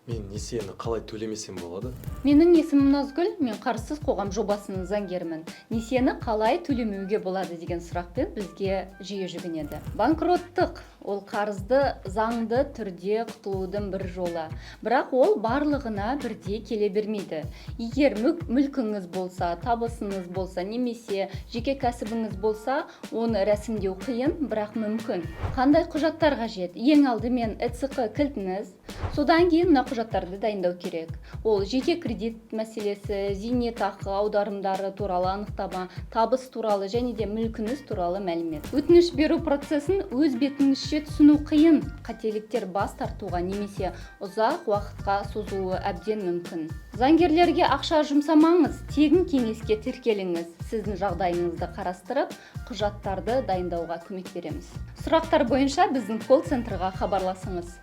Мен несиені қалай төлемесем болады? Менің есімім Назгүл, мен «Қарызсыз қоғам» жобасының заңгерімін. Несиені қалай төлемеуге болады деген сұрақпен бізге жиі жүгінеді. Банкроттық – ол қарызды заңды түрде құтылудың бір жолы, бірақ ол барлығына бірдей келе бермейді. Егер мүлкіңіз болса, табысыңыз болса немесе жеке кәсібіңіз болса, оны рәсімдеу қиын, бірақ мүмкін. Қандай құжаттар қажет? Ең алдымен ЭЦҚ кілтіңіз, содан кейін мына құжаттарды дайындау керек. Ол жеке кредит мәселесі, зейнетақы аударымдары туралы анықтама, табыс туралы және де мүлкіңіз туралы мәлімет. Өтініш беру процесін өз бетіңізше түсіну қиын, қателіктер бас тартуға немесе ұзақ уақытқа созылуы әбден мүмкін. Заңгерлерге ақша жұмсамаңыз, тегін кеңеске тіркеліңіз. Сіздің жағдайыңызды қарастырып, құжаттарды дайындауға көмек береміз. Сұрақтар бойынша біздің колл центрға хабарласыңыз.